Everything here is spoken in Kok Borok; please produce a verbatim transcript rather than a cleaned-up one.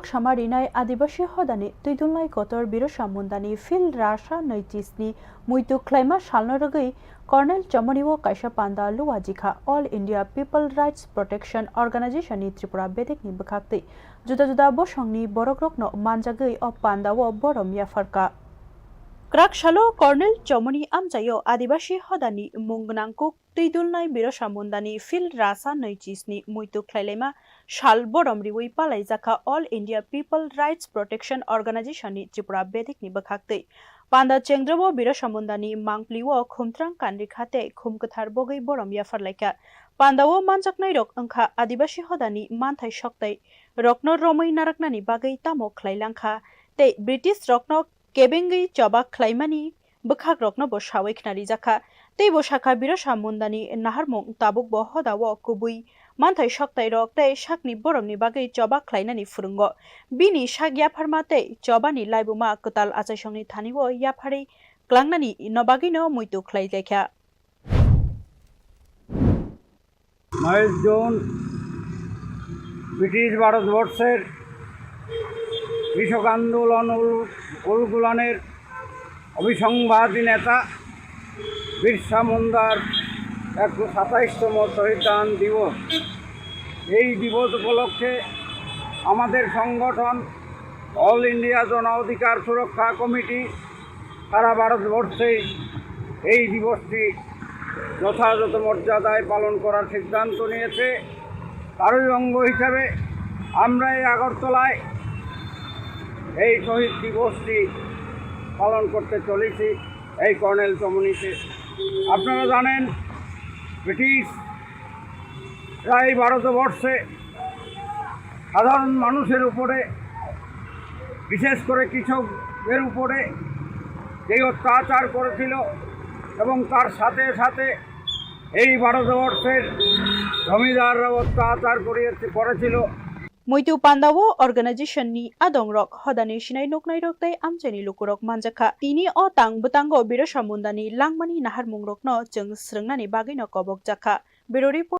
Sama rinai Adibasi hodani twidulnai kotor Birsa Mundani Phil Rasa nwi chisni muitu khlaima salno rwgwi Colonel Chomoni o kaisa panda luajikha. All India People Rights Protection Organization ni Tripura bedekni bwkhaktwi juda juda bosongni borokrokno manjagwi o panda o borom yapharkha. Kwrak salo Colonel Chomoni amchaio Adibasi hodani mung gwnang kuk twidulnai Birsa Mundani Phil Rasa nwi chisni muitu khlailaima sal borom riwi palaijakha All India People Rights Protection Organization ni Tripura bedekni bwkhaktwi. Panda chengrao Birsa Mundani mangplio khumtrang kanrikha tei khum kwthar bogwi borom yapharlaikha. Pandao manjaknairok wngkha Adibasi hodani manthai soktai rokno romwi naraknani bagwi tamo khlailangkha tei British rokno kebengwi choba khlaimani bwkhakrokno bo sawi khnarijakha. Tei bo sakha Birsa Mundani naharmung tabukbo hodao kubui manthai soktairok tei sakni boromni bagwi choba khlainani phwrwngo. Bini sak yapharma tei chobani laibuma kwtal achaisongni thanio yapharwi klangnani no bagwino muitu khlailaikha. নয় June British ভারতবর্ষের কৃষক আন্দোলন উল-, উলগুলানের অভিসংবাদী নেতা বিরসা মুন্ডার একশো সাতাইশতম শহীদ দান দিবস। এই দিবস উপলক্ষে আমাদের সংগঠন অল ইন্ডিয়া জন অধিকার সুরক্ষা কমিটি সারা ভারতবর্ষে এই দিবসটি যথাযথ মর্যাদায় পালন করার সিদ্ধান্ত নিয়েছে। তারই অঙ্গ হিসাবে আমরা এই আগরতলায় এই শহীদ দিবসটি পালন করতে চলেছি এই কর্নেল চমনিতে। আপনারা জানেন, ব্রিটিশরা এই ভারতবর্ষে সাধারণ মানুষের উপরে, বিশেষ করে কৃষকদের উপরে যে অত্যাচার করেছিল এবং তার সাথে সাথে এই ভারতবর্ষের জমিদাররাও অত্যাচার করিয়েছে, করেছিল। Muitu pandao organization ni adongrok hodani sinai nuknairok tei amchaini lukurok manjakha. Tini o tang bwtango Birsa Mundani langmani naharmungrokno chwng swrwngnani bagwino kobokjakha. Bureau Report.